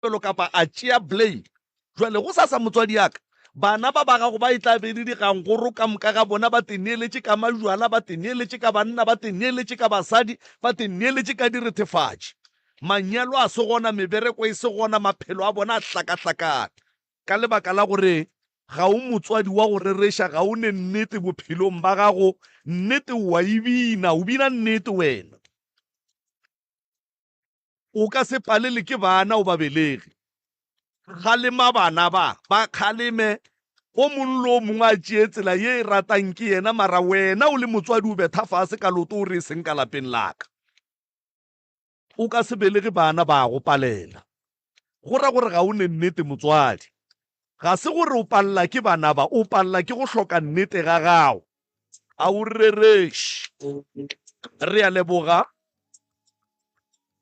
Pelo kapa a tšea blame. Jwale gosasa motswadi ya ka, bana ba ba gago ba e tla be le digangoro ka moka ga bona, ba teneeletše ka majwala, ba teneeletše ka banna, ba teneeletše ka basadi, ba teneeletše ka direthefatši. Manyalo a se gona, mebereko e se gona, maphelo a bona a hlakahlakane. Ka lebaka la gore ga o motswadi wa go rereša, ga o ne nnete bophelong ba gago, nnete o a e bina, o bina nnete wena. O ka se palele ke bana o ba belege. Kgalema bana ba, ba kgaleme, o mong le o mongwe a tšee tsela ye e ratang ke yena, mara wena o le motswadi o betha fase ka leoto o re e seng ka lapeng la ka. O ka se belege bana ba go palela. Go ra gore ga o ne nnete motswadi. Ga se gore o palela ke bana ba, o palela ke go hloka nnete ga gago. A o rereše. Re a leboga.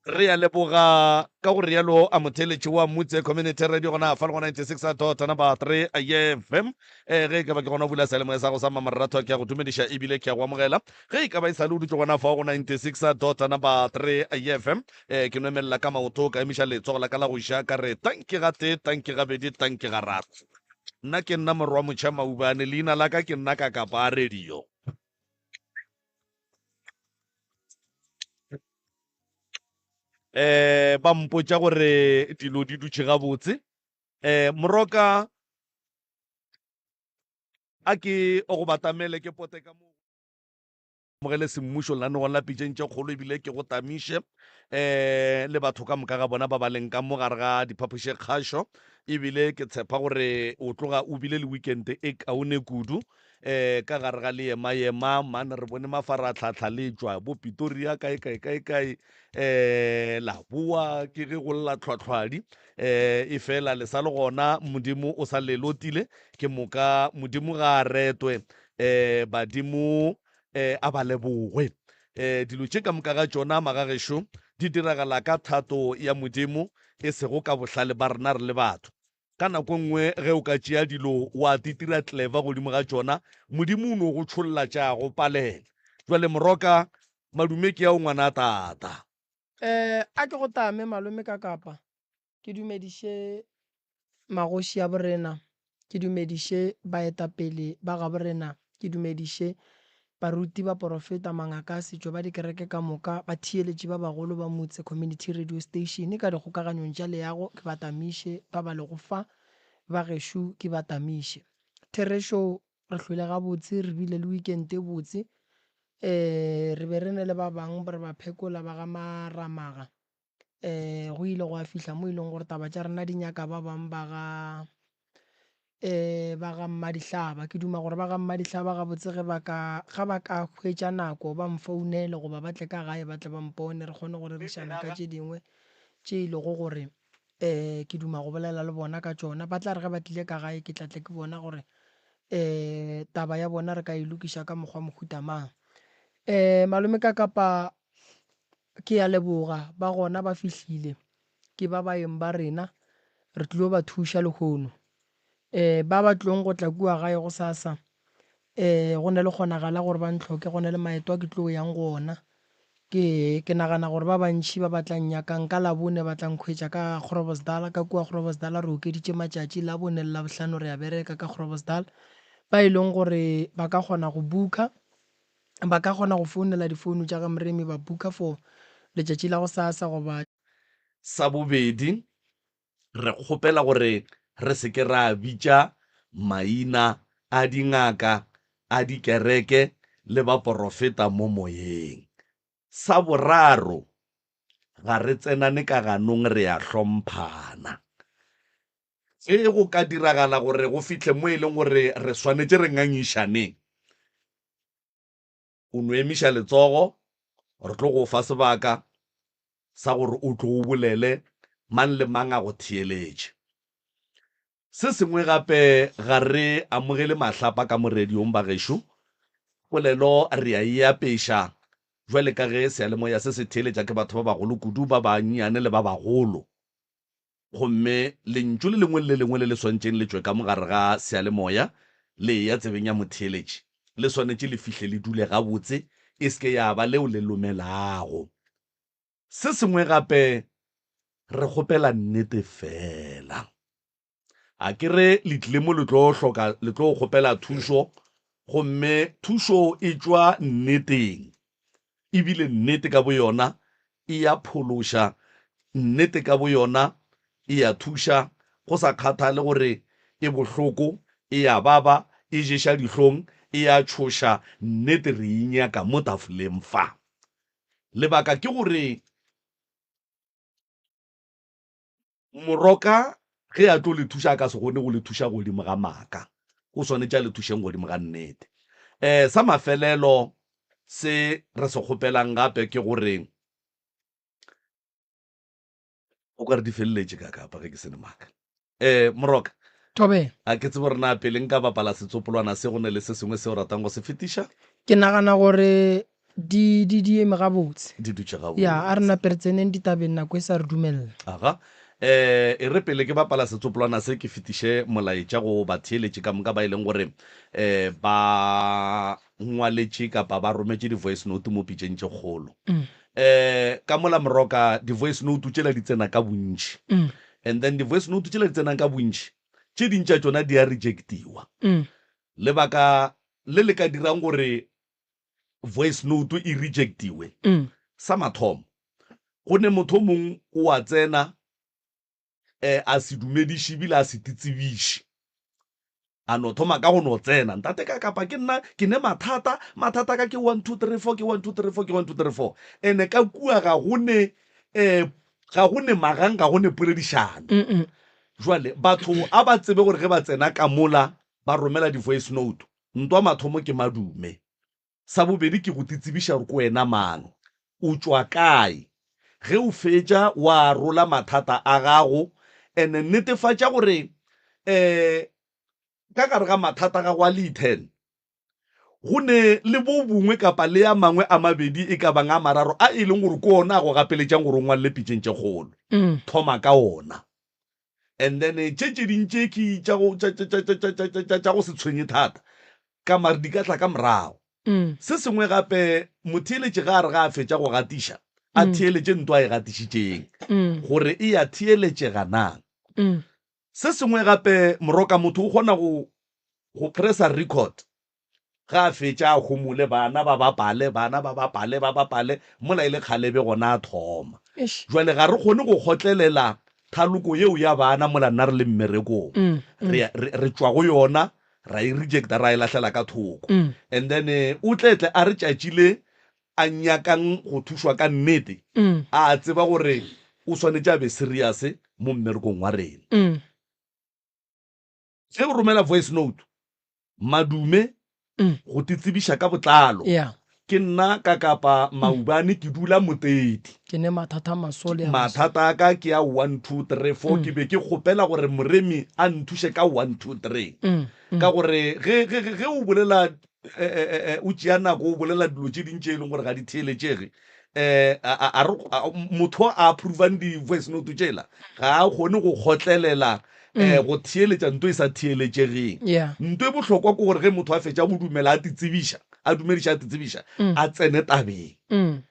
Re a leboga ka go realo a motheeletši wa Mutse Community Radio gona fa le go 96 dot number 3 ye FM. Eh, ge e ka ba ke gona o bula seyalemoya sa go sa mamaratho ke a go dumediša ebile ke a go amogela. Ge e ka ba e sa le o dutše gona fa go 96 dot number 3 ye FM. Eh, ke nwemelela ka maoto ka emiša letsogo la ka la go ja ka re tanki ga tee, tanki gabedi, tanki gararo. Nna ke nna morwa Motšha Maubane, leina la ka ke nna Kakapa Radio. Eh, ba mpotša gore dilo di dutše gabotse. Eh, moroka a ke o go batamele ke pote ka mo amogele semmušo lenanegong la pitšeng tše kgolo ebile ke go tamiše um le batho ka moka ga bona ba ba leng ka mo gare ga diphapoši kgašo ebile ke tshepa gore o tloga o bile le weekend e kaone kudu um ka gare ga leema-ema mane re bone mafaratlhatlha le tšwa bo Pitoria kae kae kae kae um la boa ke ge go lla tlhwatlhwadi um e fela le sa le gona modimo o sa le lotile ke moka modimo ga a retwe um badimo um a ba lebogwe. Um dilo tše ka moka ga tšona, magagešo, di diragala ka thato ya Modimo, e sego ka bohlale ba rena re le batho. Ka nako e nngwe ge o ka tšea dilo wa di dira clever godimo ga tšona, Modimo o no go tšholla tša go palela. Jwale Moroka, madume ke ao ngwana tata. Um a ke go tame malome ka kapa. Ke dumediše magoši a borena, ke dumediše baetapele ba gaborena, ke dumediše baruti, baporofeta, mangaka a setšo ba dikereke ka moka, batheeletši ba bagolo ba Motse Community Radio Station ka dikgokaganyong tša leago, ke ba tamiše, ba ba lego fa, ba gešo ke ba tamiše. Therešo, re hlwele gabotse, re bile le weekend e botse. Um re be re ne le ba bang re ba phekola ba ga Maramaga. um go ile gwa fihla mo e leng gore taba tša rena di nyaka ba bangwe ba ga um ba ga Mmadihlaba. Ke duma gore ba ga Mmadihlaba gabotse ge ba ka ga ba ka hwetša nako ba mfounele goba ba tle ka gae ba tle ba mpone re kgone go rerišana ka tše dingwe tše e lego gore um ke duma go bolela le bona ka tšona. Ba tla re ge ba tlile ka gae ke tla tle ke bona gore um taba ya bona re ka e lokiša ka mokgwa mohuta mang. Um malome ka kapa Ke a leboga, ba gona ba fihlile. Ke ba baeng ba rena, re tlilo ba thuša lehono. E, ba ba tlong go tla kua gae gosasa, e, go na le kgonagala gore ba ntlhoke, go na le maeto a ke tlo yang go ona. Ke, ke nagana gore ba bantši ba ba tla nnyakang ka Labone ba tla nkhwetša ka Groblersdal. Ka kua Groblersdal re okeditše matšatši, Labone le Labohlano re a bereka ka Groblersdal. Ba e leng gore ba ka kgona go booker, Ba ka kgona go founela difounu tša ga Moremi ba booka for letšatši la gosasa goba. Sa bobedi, re kgopela gore re se ke ra bitša maina a dingaka, a dikereke le baporofeta mo moyeng. Sa boraro, ga re tsenane ka ganong re a hlomphana. Ge go ka diragala gore go fihle mo e leng gore re swanetše re ngangišaneng, o no emiša letsogo, re tlo go fa sebaka sa gore o tlo o bolele, mang le mang a go theeletše. Se sengwe gape, ga re amogele mahlapa ka mo radiong bagešo, polelo re a e apeša bjale ka ge seyalemoya se se theeletša ke batho ba bagolo kudu, ba bannyane le ba bagolo. Gomme lentšu le lengwe le le lengwe le le swantšeng le tšwe ka mo gare ga seyalemoya le eya tsebeng ya motheeletši, le swanetše le fihle le dule gabotse, e se ke ya ba leo le lomelago. Se sengwe gape, Re kgopela nnete fela. A ke re le tlile mo le tlo hloka, le tlo kgopela thušo, gomme thušo e tšwa nneteng. Ebile nnete ka boyona e ya phološa, nnete ka boyona e ya thuša, go sa kgathale gore e bohloko, e ya baba, e ješa dihlong, e ya tšhoša, nnete re e nyaka mo tafoleng fa. Lebaka ke gore Moroka ge a tlo le thuša a ka se kgone go le thuša godimo ga maaka, o swanetše a le thušeng godimo ga nnete. Um sa mafelelo se re se kgopelang gape ke gore o ka re di feleletše ka kapa ge ke se ne maaka. Um Moroka, Thobela. a ke tsebe gore na pele nka bapala setsopolwana se go ne le se sengwe se o ratang go se fetiša? Ke nagana gore Di, di, di eme gabotse. Di dutše gabotse. Ya, a re nape re tseneng ditabeng nako e sa re dumelela. Aga. Eh, e re pele ke bapala setsopolwana se ke fetiše molaetša go batheeletši ka moka ba e leng gore eh, ba ngwaletše kapa ba rometše di-voice note mo pitšeng tše kgolo. Mm. Eh, ka mola moroka di-voice note tšela di tsena ka bontši. Mm. And then di-voice note tšela di tsenang ka bontši, tše ding tša tšona di a rejectiwa. Mm. Lebaka le le ka dirang gore voice note e rejectiwe mm. sa mathomo go ne motho o mongwe o a tsena um a se dumediše ebile a se titsebiše a no thoma ka go no tsena ntate ka kapa ke nna ke ne mathata mathata ka ke 1 2 3 4 ke 1 2 3 4 ke 1 2 3 4 ene ka kua ga go ne um ga go ne magang ga go ne poledišano jwale batho a ba tsebe gore ge ba tsena ka mola ba romela di-voice note Ntwa mathomo ke madume. Sa bobedi ke go titsebiša gore ke wena mang, o tšwa kae. Ge o fetša wa rola mathata a gago and netefatša gore um ka gare ga mathata a gago a le ten go ne le bo bongwe kapa le a mangwe a mabedi e ka bang a mararo a e leng gore ke ona a go gapeletšang gore o ngwalele pitšeng tše kgolo. Thoma ka ona. And then tše tše ding tše ke tša go tša tša tša tša tša tša tša go se tshwenye thata ka mare di ka tla ka morago. Se sengwe gape motheeletši ga a re ga a fetša go gatiša a theeletše nto a e gatišitšeng gore e ya theeletšega na. Se sengwe gape moroka motho o kgona go go pressa record Ge a fetša a homole, bana ba bapale, bana ba bapale, ba bapale, mola e le kgale be gona a thoma. Eish. Jwale ga re kgone go kgotlelela thaloko yeo ya bana mola nna re le mmerekong. Re, re, re tšwa go yona, ra e rejecta, ra e lahlela ka thoko. And then o tle tle a re tšatši le a nyakang go thušwa ka nnete, a tseba gore o swanetše a be serious mo mmerekong wa rena. Ge o romela voice note, madume go te tsebiša ka botlalo. Yeah. Ke nna ka kapa maubane ke dula Moteti. Ke ne mathata a maso le a maso. Mathata a ka ke a 1 2 3 4 ke be ke kgopela gore Moremi a nthuše ka 1 2 3. Ka gore ge ge ge o bolela o tšea nako o bolela dilo tše ding tše e leng gore ga di theeletšege um motho a approvang di-voice note tšela ga a kgone go kgotlelela um go theeletša nto e sa theeletšegeng. Nto e bohlokwa ke gore ge motho a fetša go dumela a titsebiša, a dumediša a titsebiša, a tsene tabeng.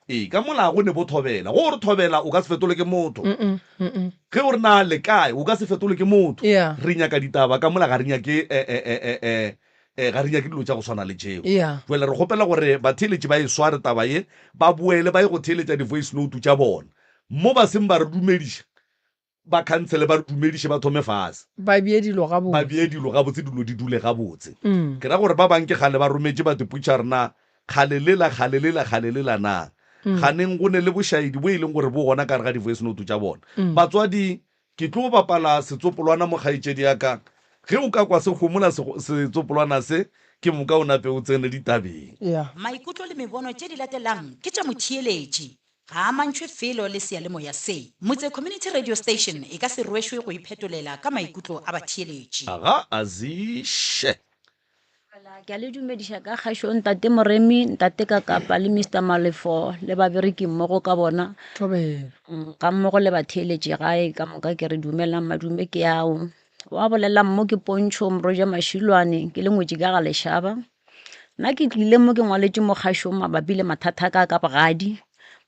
Ee, ka mola go ne bo thobela. Go re thobela o ka se fetolwe ke motho. Ge o re na le kae o ka se fetolwe ke motho. Re nyaka ditaba ka mola ga re nyake um ga re nyake dilo tša go swana le tšeo. Yeah. Jwale re kgopela gore batheeletši ba e sware taba ye, ba boele ba ye go theeletša di-voice note tša bona. Mo ba seng ba re dumediša, ba khansele ba re dumediše ba thome fase. Ba bee dilo gabotse. Ba bee dilo gabotse, dilo di dule gabotse. Ke ra gore ba bang ke kgale ba rometše ba dipotša re na kgale lela, kgale lela, kgale lela na. Kganeng go ne le bošaedi bo e leng gore bo gona ka gare ga di-voice note tša bona. Batswadi Ke tlo bapala setsopolwana mo kgaetšedi ya ka. Ge o ka kwa se homola setsopolwana se, ke moka o nape o tsene ditabeng. Yeah. Maikutlo le mebono tše di latelang ke tša motheeletši. Ga a amantšhwe felo le seyalemoya se. Motse Community Radio Station e ka se rwešwe go iphetolela ka maikutlo a batheeletši. Ga a ziše. Ke a le dumediša ka kgašo ntate Moremi, ntate Kakapa le Mister Malefo le babereki mmogo ka bona. Thobela. Ga mmogo le batheeletši gae ka moka ke re dumelang madume ke ao. Wa bolelang mo ke Pontšho Mroja Mašilwane ke le ngwetši ka ga Lešaba. Nna ke tlile mo ke ngwaletše mo kgašong mabapi le mathata a ka ka bogadi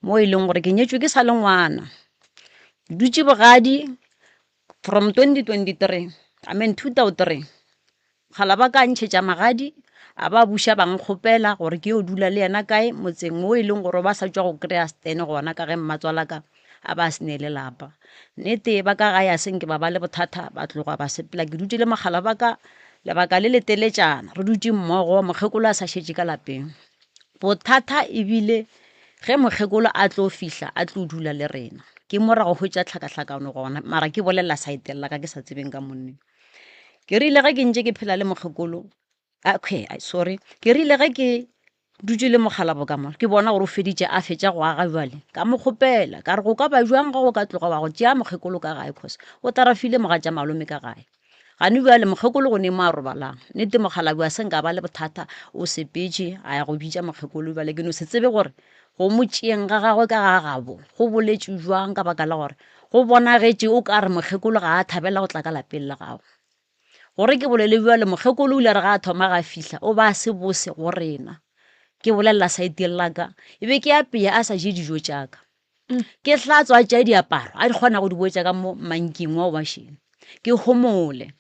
mo e leng gore ke nyetšwe ke sa le ngwana. Ke dutše bogadi from 2023, I mean 2003. Mogala ba ka ntšhetša magadi, a ba buša ba nkgopela gore ke yo dula le yena kae motseng wo e leng gore ba sa tšwa go kry-a stand gona ka ge mmatswalaka a ba se ne le lapa. Nnete ba ka gae a se nke ba ba le bothata ba tloga ba sepela. Ke dutše le mogala ba ka lebaka le leteletšana re dutše mmogo mokgekolo a sa šetše ka lapeng. Bothata e bile ge mokgekolo a tlo fihla a tlo dula le rena. Ke mo ra go hwetša tlhakahlakano gona mara ke bolelela saeteng la ka ke sa tsebeng ka monneng. Ke rile ge ke ntše ke phela le mokgekolo, okay, sorry, ke rile ge ke dutše le mokgalabo ka mo ke bona gore o feditše a fetša go aga bjale ka mo kgopela ka re go ka ba jwang ge go ka tloga wa go tšea mokgekolo ka gae cause o tarafile mogatša malome ka gae. Gane bjale mokgekolo go ne mo a robalang. Nnete mokgalabje a se nka ba le bothata o sepetše a ya go bitša mokgekolo bjale ke no se tsebe gore go mo tšeeng ga gagwe ka ga gabo go boletšwe jwang ka baka la gore go bonagetše o ka re mokgekolo ga a thabela go tla ka lapeng la gago. Gore ke bolele bjale mokgekolo o ile a re ga a thoma ga fihla o ba se bose go rena. Ke bolelela saeteng la ka e be ke apea a sa je dijo tša ka. Ke hlatswa a tšea diaparo a di kgona go di boetša ka mo manking wa washing. Ke homole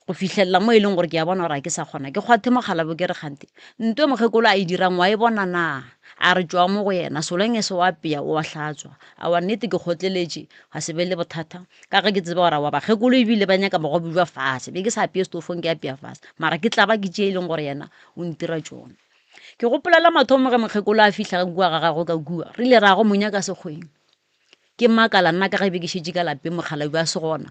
go fihlelela mo e leng gore ke a bona gore ga ke sa kgona. Ke kgwathe mokgalabo ke re kgante nto e mokgekolo a e dirang wa e bona na? A re tšwa mo go yena solong e se wa apea o a hlatswa. Aowa nnete ke kgotleletše gwa se be le bothata ka ge ke tseba gore aowa bakgekolo ebile ba nyaka bogobe bja fase. Be ke sa apeye setofong ke apea fase mara ke tla ba ke tše e leng gore yena o ntira tšona. Ke gopola la mathomo ge mokgekolo a fihla kua ga gagwe ka kua, re ile ra go mo nyaka sekgweng. Ke makala nna ka ge be ke šetše ka lapeng mokgalabje a se gona.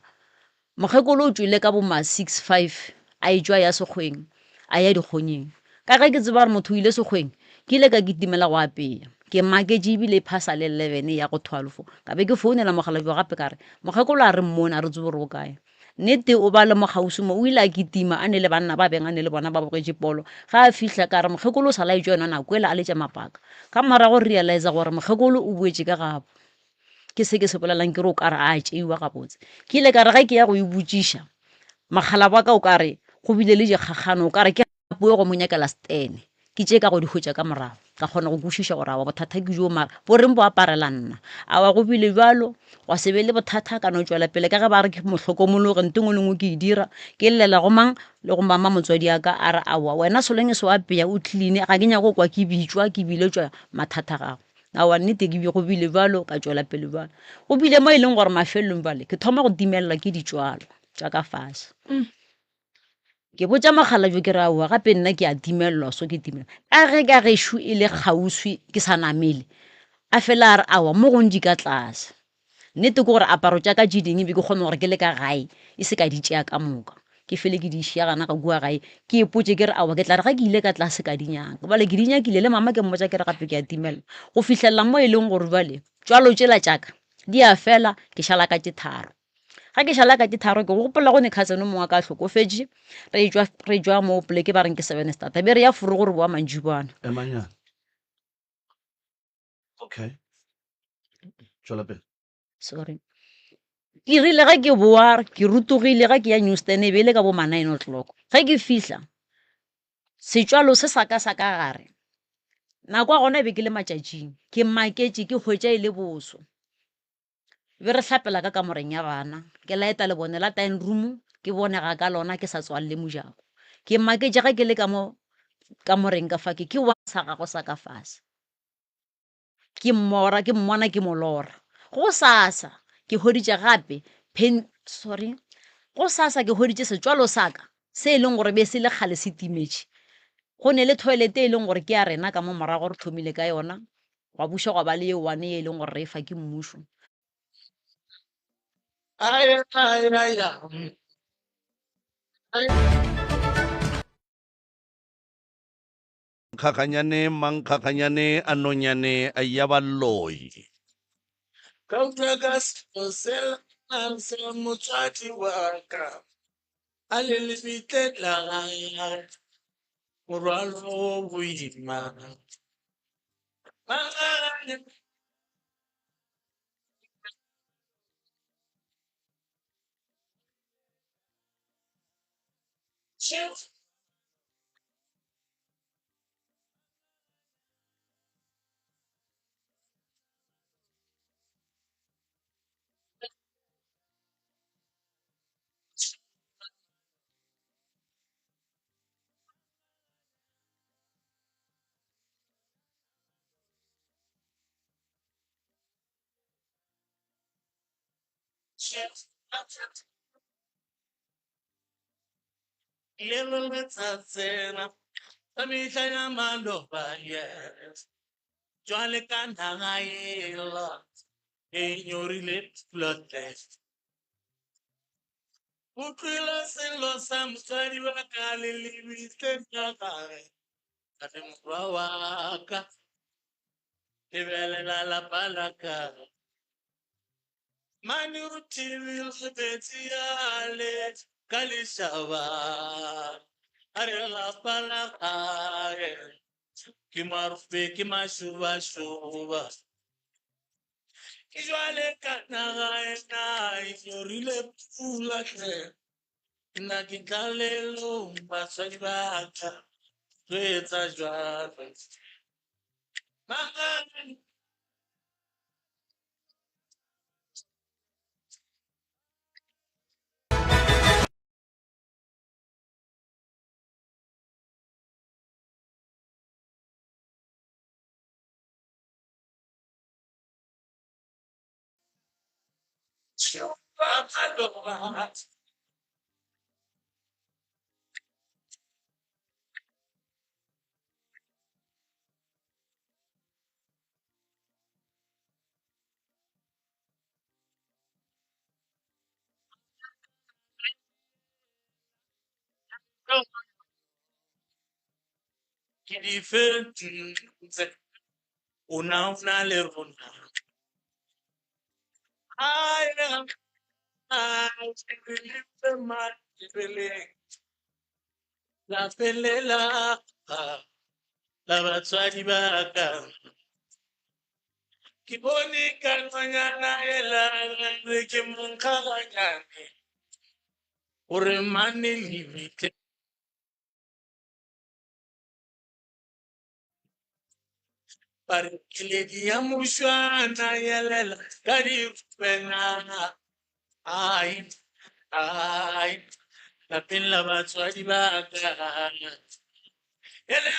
Mokgekolo o tšwele ka bo ma 6-5 a etšwa ya sekgweng a ya dikgonyeng. Ka ge ke tseba gore motho o ile sekgweng, ke ile ka kitimela go apea. Ke maketše ebile e phasa le 11 ya go 12. Ka be ke founela mokgalabje gape ka re, mokgekolo a re mmone a re tsebe gore o kae. Nnete o ba le mo kgauswi mo, o ile a kitima a ne le banna ba beng a ne le bona ba bogetše polo. Ge a fihla ka re mokgekolo o sa laetšwe yona nako ela a letša mapaka. Ka morago re realize gore mokgekolo o boetše ka gabo. Ke se ke se bolelang ke re o ka re a tšeiwa gabotse. Ke ile ka re ge ke ya go e botšiša makgalabo a ka o ka re go bile le dikgakgano o ka re ke Puo go mo nyakela stene. Ke tše ka go di hwetša ka morago. Ka kgona go kwešiša gore aowa bothata ke bjo mara bo reng bo aparela nna. Aowa go bile bjalo, gwa se be le bothata ka no tšwela pele ka ge ba re ke mohlokomologi nto engwe le engwe ke e dira. Ke llela go mang le go mama motswadi wa ka a re aowa wena solong e se wa apea o clean ga ke nyake go kwa ke bitšwa ke biletšwa mathata a gago. Aowa nnete ke go bile bjalo ka tšwela pele bjalo. Go bile mo e leng gore mafelelong bjale ke thoma go timelelwa ke ditšwalo tša ka fase. Ke botša mokgalabje ke re aowa gape nna ke a timelelwa so ke timelelwa ka ge ka gešo e le kgauswi ke sa namele a fela a re aowa mo gontši ka tlase nnete ke gore aparo tša ka tše dingwe be ke kgone gore ke le ka gae e se ka di tšea ka moka ke fele ke di šia gana ga kua gae ke ipotše ke re aowa ke tla re ga ke ile ka tlase ka di nyaka bale ke di nyakile le mama ke mmotša ke re gape ke a timelelwa go fihlelela mo e leng gore bjale tšwalo tšela tša ka di a fela ke šala ka tše tharo. Ga ke šala ka tše tharo ke gopola go ne cousin o mongwe wa ka a hlokofetše re etšwa re etšwa mo poleke ba reng ke seven starter be re ya forogo re boa mantšibana. Emanyana. Okay. Tšwela pele. Sorry. Ke rile ge ke boa ke rutogile ge ke ya Newston e be e le ka bo ma 9 o'clock. Ge ke fihla setšwalo se sa ka sa ka gare nako ya gona e be ke le matšatšing ke maketše ke hwetša e le boso. Be re hlapela ka kamoreng ya bana, ke laeta lebone la dining room ke bonega ka lona ke sa tswalele mojako. Ke maketše ge ke le ka mo kamoreng ka fa ke ke wa sa gago sa ka fase. Ke mmora ke mmona ke mo lora. Gosasa ke hweditše gape pen sorry gosasa ke hweditše setswalo sa ka se e leng gore be se le kgale se timetše. Go ne le toilet e leng gore ke ya rena ka mo morago re thomile ka yona. Gwa buša gwa ba le ye one ye e leng gore re e fa ke mmušo. Nkgakganyane mankgakganyane a nonyane a ya baloi. Ka utlwa ka selo sela sa motswadi wa ka a le lebitleng la gagwe, morwalo wo boima. Lelo letsatsena ka mehla ya maloba yes. Jwale ka naga ela e nyorile pula hle. Utlwile sello sa motswadi wa ka le lebitleng la gage. Ka re morwa wa ka, lebelela lapa la ka. Mane o thibile metsi ale ka lešaba. A re lapa la gage ke marope ke mašobašoba. Ke jwale ka naga ena e nyorile pula hle. Nna ke tlalelong batswadi ba ka tlo etsa jwalo. Mangane Ke di fentse o na o na le rona. La felela la batswadi ba ka. Ke bone ka nonyana ela re ke monkgaganyane gore mane lebitle. Ba re keledi ya mošwana yelela ka dirupena. Ai, ai, lapeng la batswadi ba ka. Ele